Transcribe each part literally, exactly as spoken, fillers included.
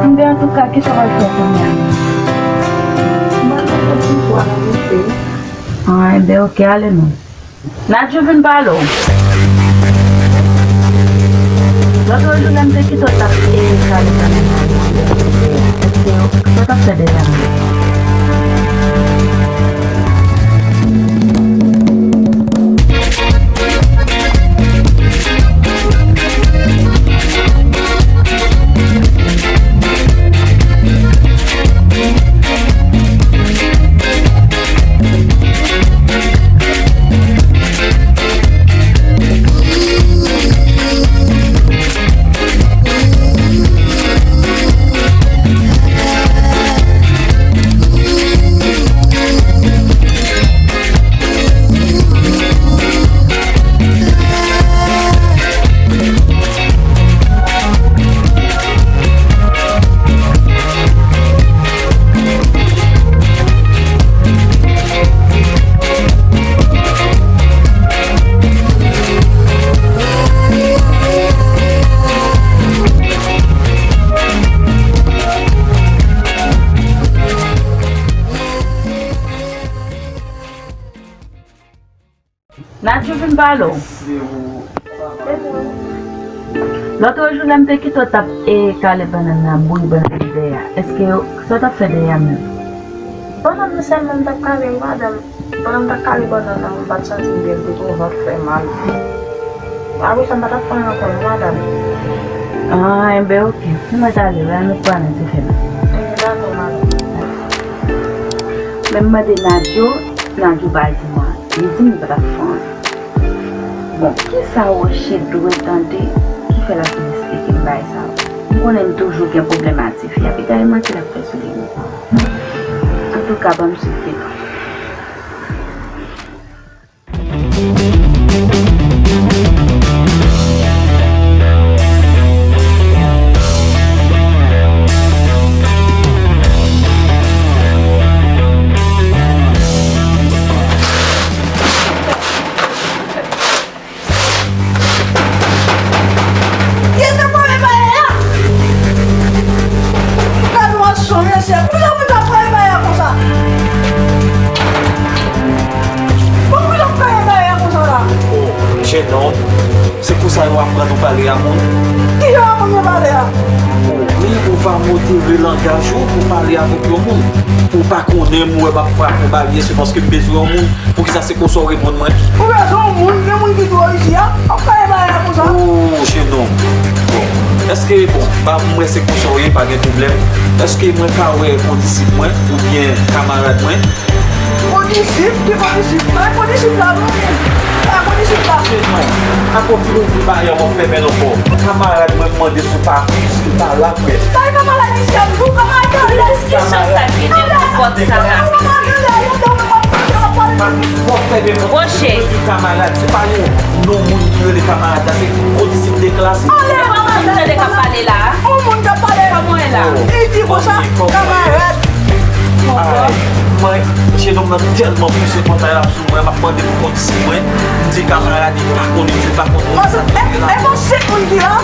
Enben, antouka, kisa w pral fè kounye a? Ah, enben, oke, ale non. Nadjou, vin pale w. Lòt jou, lè m te kite w t ap, e, kale bannann nan, èske w, sa w t ap fè dèyè m? Nadjou, vin pale w. Lòt jou, lè m te kite w t ap, e, kale bannann nan, bouyi bannann nan dèyè a, èske w, sa w t ap fè dèyè a menm? Bannann nan sèlman m t ap kale, wi, madanm. Pandan m t ap kale bannann nan, m pa t santi m byen ditou, vant fè mal. Apre sa, m pa t ap fè anyen ankò, non, madanm. Ah, enben, oke. Fè mwen t ale, wi, ann nou pale nan ti fè la. Enben, dakò, madanm. Men m mande Nadjou, Nadjou pa di mwen. Li di m li pa t ap fè anyen. Bon, kisa Roche dwe tande ki fè l ap vin esplike m bagay sa yo? M konnen m toujou gen pwoblèm ak tifi a, pita e manti l ap fè sou li menm. Antouka, ban m swiv feyton. Yo te pale bagay la. Gad yon aksyon, mesye. Poukisa moun ta pale bagay la konsa? Poukisa w pale bagay la konsa la? O, jenòm, se konsa yo aprann ou pale a moun? Kijan w aprann mwen pale a? O, men ou va modere langaj ou pou pale avèk yon moun. Ou pa konnen m wè m ap frape yon baryè, se paske m bezwen yon moun. Poukisa se konsa w reponn mwen? Ou bezwen yon moun, gen moun ki dwe isi a, w ap pale bagay la konsa. O, jenòm. Bon, èske, bon, ba m wè se konsa w ye, pa gen pwoblèm. Èske mwen ka wè kondisip mwen oubyen kamarad mwen? Kondisip? Ki kondisip? Bay kondisip la non. Bay kondisip la. Jenòm, ankò fin ouvri baryè w ap fèmen l ankò. Kamarad mwen, m mande si w pa, si w pa la, frè. Bay kamarad isi a, nou kamarad la. Ki diskisyon sa ki gen nan pòt sa la? Roche. Kamarad, se pa yon non moun ki rele kamarad la, se kondisip de klas. Ou tande k ap pale la a? Yon moun k ap pale. Kòman w ye la? Li di konsa, kamarad. Ay, mwen, jenòm nan tèlman pouse pòtay la sou mwen, m ap mande pou kondisip mwen. M di kamarad, li pa konnen, li pa konnen sa ki la. E bon, se moun ki la.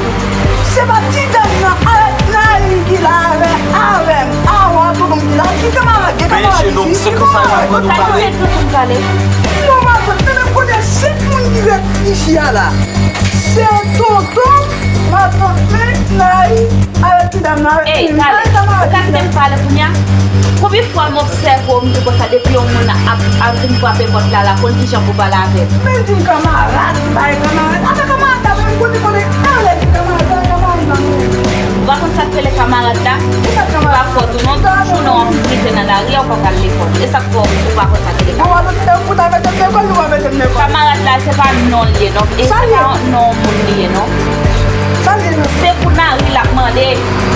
Se pa ti dam nan, avèk Naïm ki la, avè, avè m, avan tout moun ki la. Ki kamarad, gen kamarad isi. Men jenòm, se konsa yo aprann nou pale. Ki kamarad, tout moun pale. Non, matant, men m konnen senk moun ki ret isi a la. Se tonton, matant mwen, Naïm, avèk ti dam nan, avèk Ey, Mimi. Kale, ou ka kite m pale kounye a? Konbyen fwa m obsève w, m di w konsa, depi yon moun ap, ap vin frape pòt la, la konn kijan pou pale avè l. Men di m kamarad, bay kamarad. Ata kamarad la, men m konnen, konnen, talè di kamarad, bay kamarad la, men. Ou pa konn sa k rele kamarad la? Ki sa kamarad? Ou pa fòt ou non, tout jounen w ap rete nan lari a, ou pa ka al lekòl. E sa k fè w pa konn sa k rele kamarad? Bon, w ap mete m pou ta mete m lekòl, nou pa mete m lekòl. Kamarad la, se pa non l ye, non. E se pa non yon moun li ye, non. Sa l ye menm? Se pou Nari l ap mande.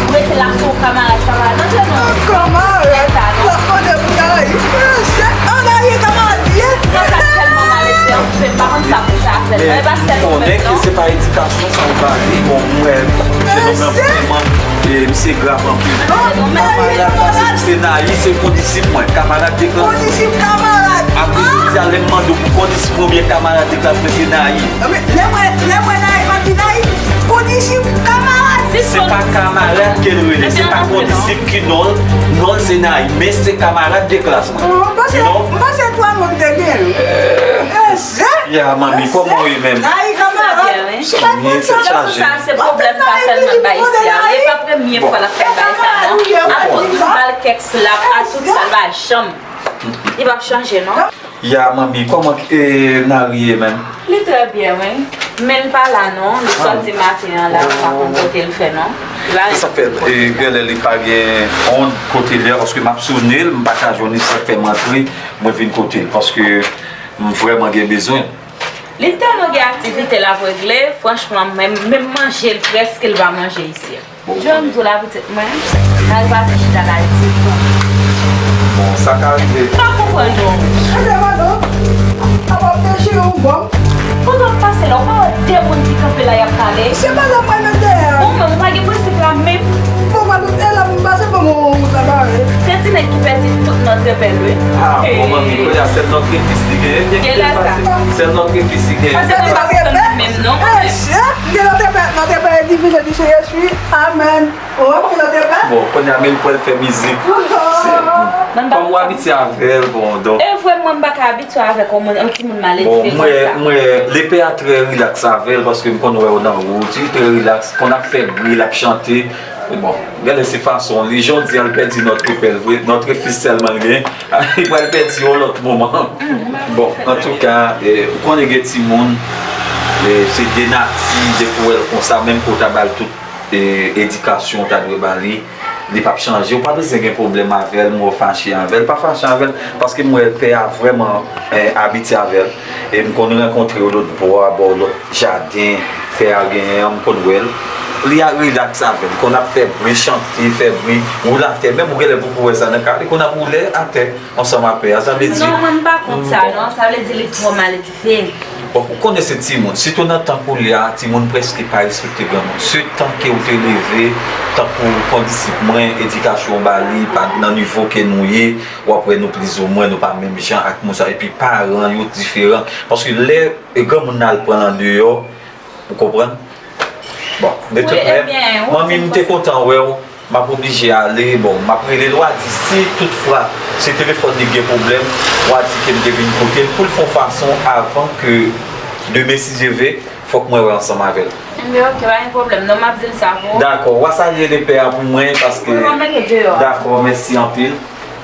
Ou rete la sou kamarad, kamarad. Antre non. Kamarad l ap mande pou Nari. Mesye, an Nari e kamarad li ye. Mwen sa tèlman malelve, anfen, m pa konn sa pou sa fè. Men e pa sèl ou menm, non. Konnen ke se pa edikasyon sa ou ba li. Bon, m wè, se nou menm vrèman. E misye grav anpil. Kamarad la se, se Nayi, se kondisip mwen, kamarad de klas mwen. Kondisip kamarad. Apre jodi a, lè m mande w pou kondisip mwen oubyen kamarad de klas mwen, se Nayi. Lè mwen, lè mwen Nayi, m ap di Nayi, kondisip kamarad. Se pa kamarad ke l rele, se pa kondisip ki non l, non l se Nayi, men se kamarad de klas mwen. M panse, m panse twa moun te gen. Ya, manmi, kòman w ye menm? Nayi kamarad. Sa byen, tèt chaje. Sa se pwoblèm pa sèlman bay isi a. E pa premye fwa l ap fè bay sa, non. A tout m ba l kèk slap, a tout sa, l pa janm. Li p ap chanje, non. Ya, manmi, kòman, e, Nari ye menm? Li trè byen, wi. Men l pa la, non. Li sòti maten an la, m pa konn kote l fè, non. Li pa... Se sa k fè, e, genlè li pa gen on kote l ye, paske m ap sone l, m pa ka jwenn li, se sa k fè m antre, mwen vin kote l, paske m vrèman gen bezwen l. Li tèlman gen aktivite l ap regle, franchman, menm, menm manje l, prèske l pa manje isi a. Jan m di w la, pitit mwen, Nari pa vle chita la ditou. Bon, sa ka rive. M pa konprann non. Ede madanm, apa w te chire yon bòm? Kote w ap pase la, ou pa wè de moun ki kanpe la, y ap pale? Se pa la mwen menm dèyè a. Bon, men ou pa gen prensip la menm. Bon, madanm, e la m pase ban m yon wout la bare. Se ti nèg ki pèdi tout nan trepèl, wi. Ah, bon, manmi, kounye a sèl nòtrefis li genyen, byen ki l pase. Sèl nòtrefis li genyen. Pase li pa konprann menm non. Mesye, m te nan trepèl, nan trepèl divize di Seyè swi. Amèn. Bon, kounye a, men l pral fè mizik. Kòm w abitye avè l, bon, donk. E vre, mwen, m pa ka abitye avèk yon moun, yon timoun maledve konsa. Bon, mwen, mwen, lepè a trè rilaks avè l, paske m konn wè w nan wout, li trè rilaks, konn ap fè bri, l ap chante. Bon, gade se fason li, jodi a, l pèdi nòtrepèl vre, nòtrefis sèlman l gen, li pral pèdi yon lòt moman. Bon, antouka, e, ou konnen gen timoun, e, se de nati, depi w wè l konsa, menm ke w ta ba l tout e, edikasyon w ta dwe ba li, li p ap chanje. Ou pa bezwen gen pwoblèm avè l, mwen fache avè l. Pa fache avè l, paske m wè pè a vrèman, e, abitye avè l. E m konn rankontre yo lòt bò a, bò lòt jaden pè a genyen an, m konn wè l. Li a rilaks avè l. Konn ap fè bri, chante, fè bri, woule atè. Menm ou genlè poko wè sa nan kay la, li konn ap woule atè ansanm ak pè a. Sa vle di... Non, mwen m pa kont sa, non. Sa vle di li twò maledve. Bon, ou konnen se timoun. Sitou nan tan koulye a, timoun prèske pa respekte granmoun. Se tan ke w te leve, tankou kondisip mwen, edikasyon w ba li, pa nan nivo ke nou ye, w ap wè nou plizoumwen, nou pa menm jan ak moun sa. Epi paran yo diferan. Paske lè, e, granmoun nan al pran l andeyò, ou konprann? Bon, de tout manyè, manmi, m te kontan wè w. M ap oblije ale, bon, m ap rele l, w a di si toutfwa se telefòn li gen pwoblèm, w a di ke m te vin kote l pou l fè yon fason avan ke demen, si Dye ve, fòk mwen wè ansanm avè l. Enben, oke, pa gen pwoblèm non, m ap di l sa pou ou. Dakò, w a salye lepè a pou mwen, paske... Wi, m ap mete deyò a. Dakò, mèsi anpil.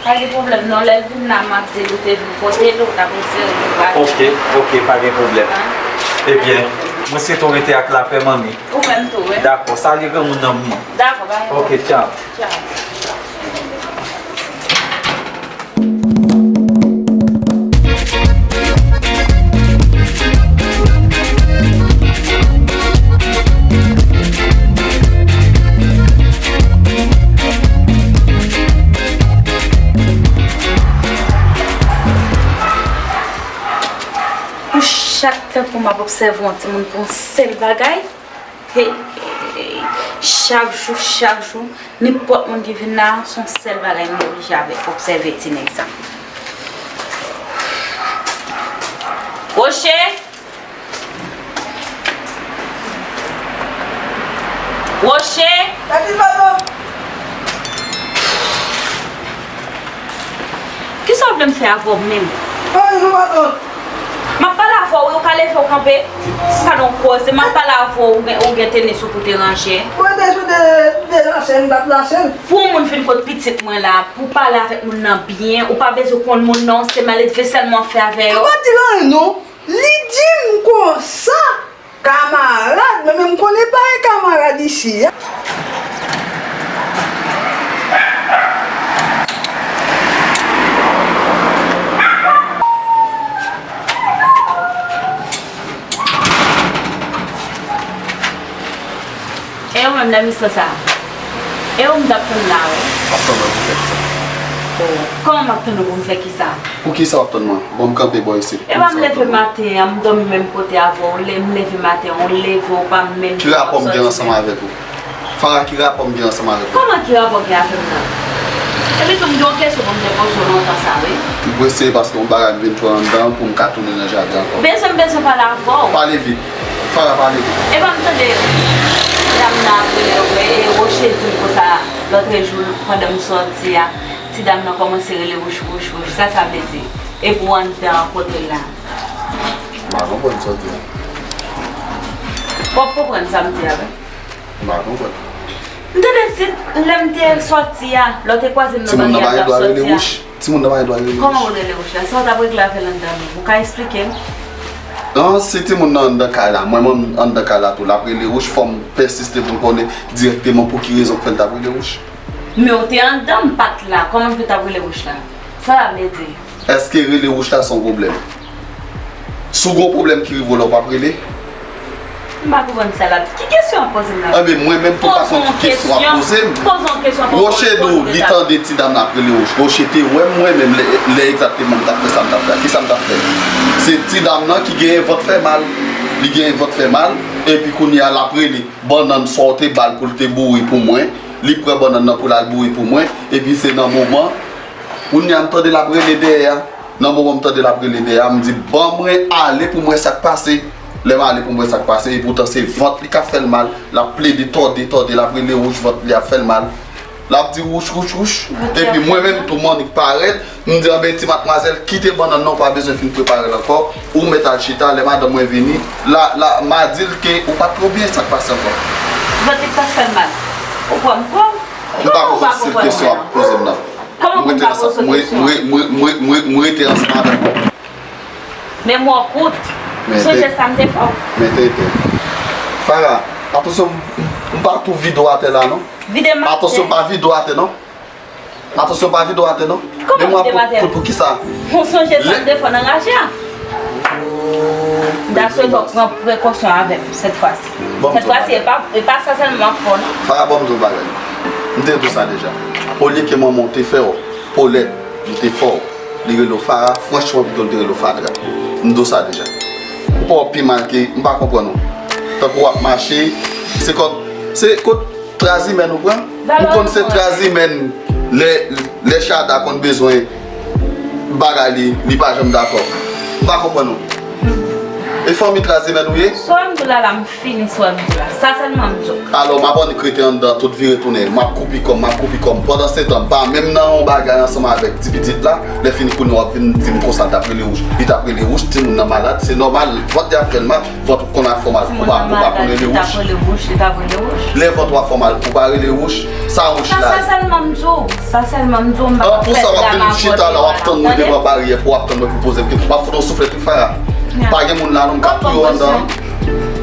Pa gen pwoblèm non, lè l vin la, m ap di l ou te vin kote l, ou t ap espere li pral. Oke, oke, pa gen pwoblèm. Ebyen, mwen swete w rete ak lapè, manmi. Ou menm tou, wi. Dakò, salye granmoun nan pou mwen. Dakò, pa gen pwoblèm. Oke, tchaw. Tchaw. Pou chak tan pou m ap obsève yon timoun pou yon sèl bagay, hey, chak jou, chak jou, nenpòt moun ki vin la, se yon sèl bagay m oblije avèk obsève ti nèg sa. Woche! Woche! Kisa w vle m fè avè w menm? Anyen non, matant. M ap pale avè w, wi, ou ka leve w kanpe. Sa non koze, m ap pale avè w, ou gen, ou gen tenis ou pou te ranje. Mwen te sou de, de lachen, m t ap lachen. Pou yon moun vin kot pitit mwen la, pou pale avèk moun nan byen, ou pa bezwen konn moun nan, se maledve sèlman w ap fè avè yo. Ou pa di l anyen non. Li di m konsa, kamarad, mwen menm m konnen pa gen kamarad isi a. E ou menm nan misyon sa a? E ou m t ap tann la, wi. M ap tann ou pou fè kisa? O, kòman m ap tann ou pou m fè kisa? Poukisa w ap tann mwen? Bon, m kanpe bò isit. E pa m leve maten an, m dòmi menm kote avè w, lè m leve maten an, ou leve, ou pa menm... Ki rapò m gen ansanm avèk ou? Farah, ki rapò m gen ansanm avèk ou? Kòman ki rapò gen avè m nan? Epi tou, m gen yon kesyon pou m te poze w lontan sa, wi. M prese paske yon bagay m vin fè anndan pou m ka tounen nan jaden ankò. Bezwen, m bezwen pale avè w. Pale vit. Farah, pale vit. Epa m tande ti dam nan ap rele, e, Rocher di m konsa, lòtrejou, pandan m sòti a, ti dam nan kòmanse rele wouch, wouch, wouch. Sa sa vle di? E pou anndan an kote l la? M pa konprann sa w di a. W ap konprann sa m di a, wi. M pa konprann. M tande ti, lè m te sòti a, lè w te kwaze m nan baryè a, m t ap sòti a. Timoun nan pa gen dwa rele wouch. Timoun nan pa gen dwa rele wouch. Kòman w rele wouch la? Sa w t ap regle avè l anndan menm? Ou ka eksplike m? Non, si timoun nan anndan kay la, mwen menm anndan kay la tou, l ap rele wouch, fò m pèsiste pou m konnen dirèkteman pou ki rezon k fè l t ap rele wouch. Men w te anndan, m pa t la. Kòman l fè t ap rele wouch la? Sa sa vle di? Èske rele wouch la se yon pwoblèm? Si w gen yon pwoblèm ki rive w la, w p ap rele? M pa konprann sa l ap di. Ki kesyon w ap poze m la? Anben, mwen menm tou, m pa konn ki kesyon w ap poze m. Poze yon kesyon, poze yon kesyon, poze yon kesyon. Rocher di w li tande ti dam nan ap rele wouch. Rocher te wè m, mwen menm, lè, lè egzakteman m t ap fè sa m t ap fè. Kisa m t ap fè? Se ti dam nan ki genyen vant fè mal. Li genyen vant fè mal. Epi kounye a, l ap rele bannann sa w te ba l pou l te boure pou mwen. Li pran bannann nan pou l al boure pou mwen. Epi se nan moman Kounye a, m tande l ap rele dèyè a. Nan moman m tande l ap rele dèyè a, m di, "Ban mwen ale pou m wè sa k pase." Lè m ale pou m wè sa k pase, epoutan se vant li k ap fè l mal. L ap plede tòde, tòde, l ap rele wouch, vant li ap fè l mal. L ap di, "Wouch, wouch, wouch." Epi mwen menm tou, m annik parèt, m di, "Anben, ti madmwazèl, kite bannann nan, ou pa bezwen fin prepare l ankò. Ou mèt al chita, lè madanm mwen vini, la, la, m a di l ke ou pa t twò byen, sa k pase ankò?" Vant li pa t fè l mal. Ou kwè m kwè w? M pa konprann si se kesyon w ap poze m nan. Kòman pou m pa poze w kesyon? M re-, m re-, m re-, m re-, m re-, m rete ansanm avèk ou. Memwa w kout. Sonje sa m te fè w. Men tenten. Farah, atansyon, m, m pa tou vide w atè la, non. Vide m atè. Atansyon, pa vide w atè, non. Atansyon, pa vide w atè, non. Kòman vide m atè? Memwa kout pou, pou kisa? Ou sonje sa m te fè w nan raje a? M ta swete w pran prekosyon avè m sèt fwa si. Sèt fwa si, e pa, e pa sa sèlman m ap fè w, non. Farah, ban m di w yon bagay. M te di w sa deja. Olye ke manman w te fè w polèt, li te fè w, li rele w Farah, franchman, pito l te rele w Fatra. M di w sa deja. Ou pa wè pi mal ke, m pa konprann ou. Tankou w ap mache, se kòm, se kot Trazimèn ou pran? Ou konn se trazimèn lè, lè Chada konn bezwen bagay li, li pa janm dakò. M pa konprann ou. E fanmi trazimèn ou ye? Sa w di la la, m fini sa w di la. Sa sèlman m di w. Alò, m ap annik rete anndan, tout vire tounen. M ap koupi kò m, m ap koupi kò m. Pandansetan, m pa menm nan yon bagay ansanm avèk ti pitit la. Lè fini kounye a w ap vin di m konsa l t ap rele wouch. Li t ap rele wouch, timoun nan malad, se nòmal, vant li ap fè l mal. Vant ou konn ap fè w mal, ou pa, ou pa konn rele wouch. Lè vant ou ap fè w mal, ou pa rele wouch. Sa wouch la ye? Sa sèlman m di w. Sa sèlman m di w, m pa ka fè dram avè w la. An pou sa, w ap vin chita la, w ap tann mwen devan baryè pou w ap tann mwen pou poze m kesyon. M ap fout yon souflèt wi, Farah. Pa gen moun la non, m ka touye w anndan.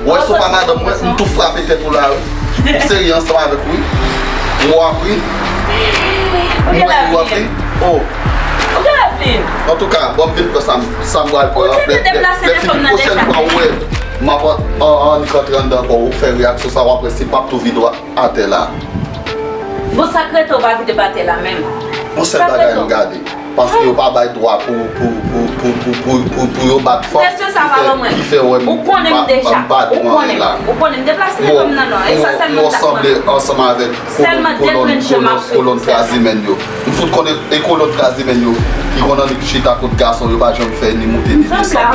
Wè, si w pa madanm mwen, m tou frape tèt ou la wi. M serye ansanm avèk ou wi. M w ap ri. M wè w ap ri. Oh. Antouka, bon, m vin pran sa m, sa m pral pran an. Lè, lè, lè fini pwochèn fwa ou wè m ap an, an, annik antre anndan ankò, ou fè reyaksyon sa, w ap wè si m p ap tou vide w atè la. Bon, sa k rete w pa vide m atè la menm. Yon sèl bagay m gade. Paske yo pa bay dwa pou, pou, pou yo bat fanm ki fè, ki fè wè m pa, pa, m pa di anyen la. Ou konnen m deja. Ou konnen m deplase tèt mwen nan non. E sa sèlman m ta sanble ansanm avèk kolòn, kolòn, kolòn trazimèn yo. M fout konnen e kolòn trazimèn yo ki konn annik chita kot gason, yo pa janm fè ni moute ni desann.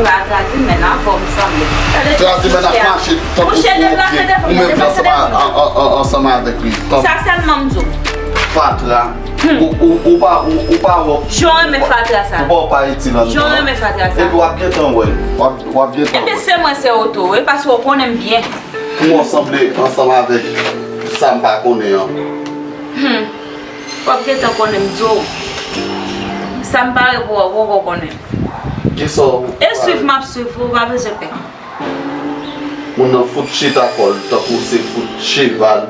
Trazimèn avè w, m sanble. Trazimèn ap mache tankou gwo pye. Ou menm jan ansanm a, a, a, ansanm avèk li. Sa sèlman m di w. Fatra. Ou, ou, ou pa, ou, ou pa wè. Jan renmen fatra sa. Ou pa wè w pa itil anndan. Jan renmen fatra sa. Epi w ap gentan wè. W ap, w ap gentan wè. Ebyen se mwen se w tou wi, paske w konnen m byen. Pou w sanble ansanm avèk sa m pa konnen an. Hmm. W ap gentan konnen m di w. Sa m pare pou w, w poko konnen. Kisa w pare? E swiv m ap swiv ou, pa bezwen pè. Moun nan fout chita kò l tankou se fout cheval,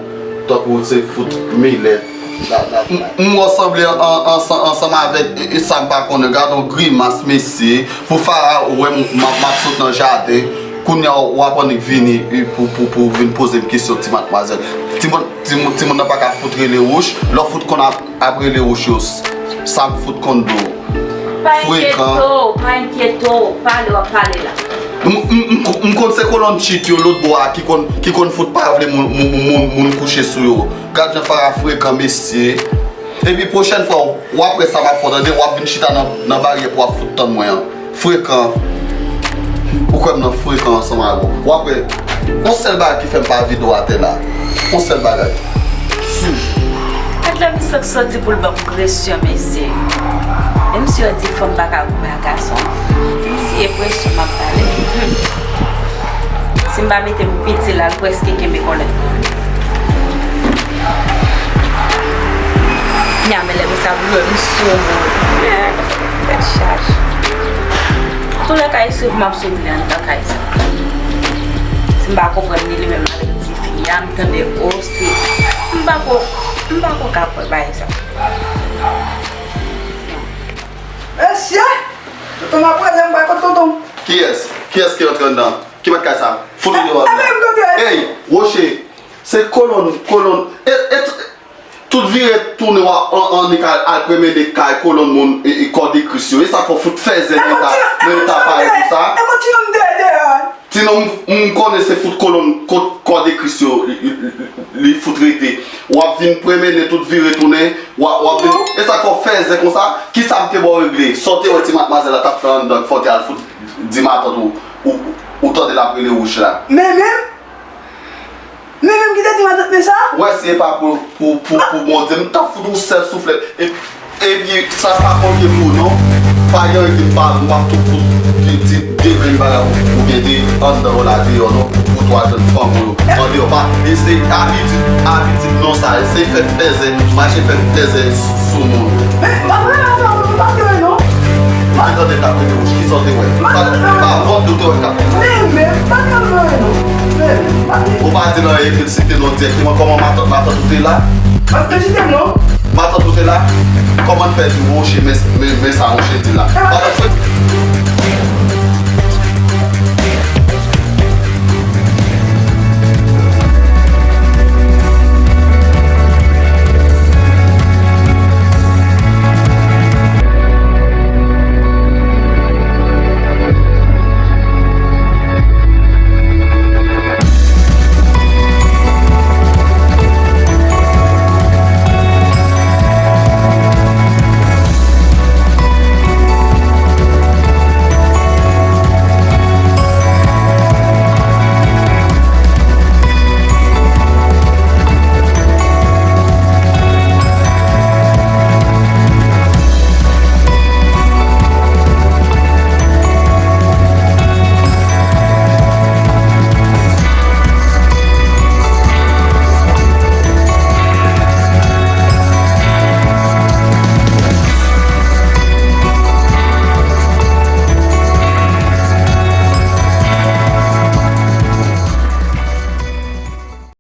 tankou se fout milèt. M, m wè w sanble an, an, ansanm avèk e, e sa m pa konnen. Gad on grimas, mesye. Pou Farah wè m, m ap, m ap sot nan jaden. Kounye a w ap annik vini, e, pou, pou, pou w vin poze m kesyon, ti madmwazèl. Timoun, timoun, timoun nan pa ka fout rele wouch. Lè w fout konn ap, ap rele wouch yo, s-, sa m fout konn di w. Frekan. Pa enkyete w, pa enkyete w. Pale w ap pale la. M, m, m, m konn se kolòn tchit yo lòt bò a ki konn, ki konn fout pa vle moun, moun, moun, moun kouche sou yo. Gad jan Farah frekan, mesye. Epi pwochèn fwa, w ap wè sa m ap fè w, tande, w ap vin chita nan, nan baryè pou w ap fout tann mwen an. Frekan. Ou kwè m nan frekan ansanm ak ou. W ap wè, yon sèl bagay ki fè m pa vide w atè la. Yon sèl bagay. Gad la misye k sòti pou l ban m presyon, mesye. E misye di fanm pa ka goumen ak gason. Misye presyon m ap pale. Hmm. Si m pa mete m piti la, l prèske kenbe kòlèt mwen. Nya men lè misye ap lwe m sou moun. Tèt chaje. Antoulèka, e swiv m ap swiv li anndan kay sa. Si m pa konprann li, li menm avèk tifi a, m tande osi. M pa ko, m pa ko ka kwè bagay sa. Mesye! Tonton ap rele m bay kot tonton. Kiyès? Kiyès ki rantre anndan? Ki mèt kay sa? Fout ou deyò anndan. Ey, Woche, se kolòn, kolòn. E, e, tout vire tounen w ap an, annik al, al pwomene kay kolòn moun e, e kò de Kris yo. E sa k fè w fout fèzè nan eta, nan eta parèy konsa. E kontinye m deyò deyò. Sinon, m, m konnen se fout kolòn kò, kò de Kris yo, li, li, li fout rete. W ap vin pwomene tout vire tounen, w ap, w ap vin, e sa k fè w fèzè konsa, kisa m te ba w regle? Sa w te wè ti madmwazèl la t ap fè anndan k fè w te al fout di matant ou, ou, ou tande l ap rele Wouch la? Men menm? Men menm ki te di matant men sa? Wè, si e pa pou, pou, pou, pou Bondye, m t ap fout ou sèl souflèt. E, epi, sa pa konte pou ou non. Pa gen anyen ki m pa, m p ap tou fout ti, ti de grenn bagay ou, ou gen de anndan yo la deyò non. Pou twa jèn fanm ou yo. Andeyò, pa, e se abitid, abitid non sa, e se fè fèzè, mache fè fèzè sou, sou moun. Men, m pa t wè nan sa, m pa t wè non. Mwen tande k ap rele Wouch, kisa w te wè? Sa, pa vòt ou te wè k ap fèt. Men, men, pa t wè non. Men, pa t wè. Ou pa di nan epi l site non dirèkteman, kòman matant, matant ou te la? Matant ou te la? Kòman l fè di Woche, men, men, men sa Woche di la? Matant se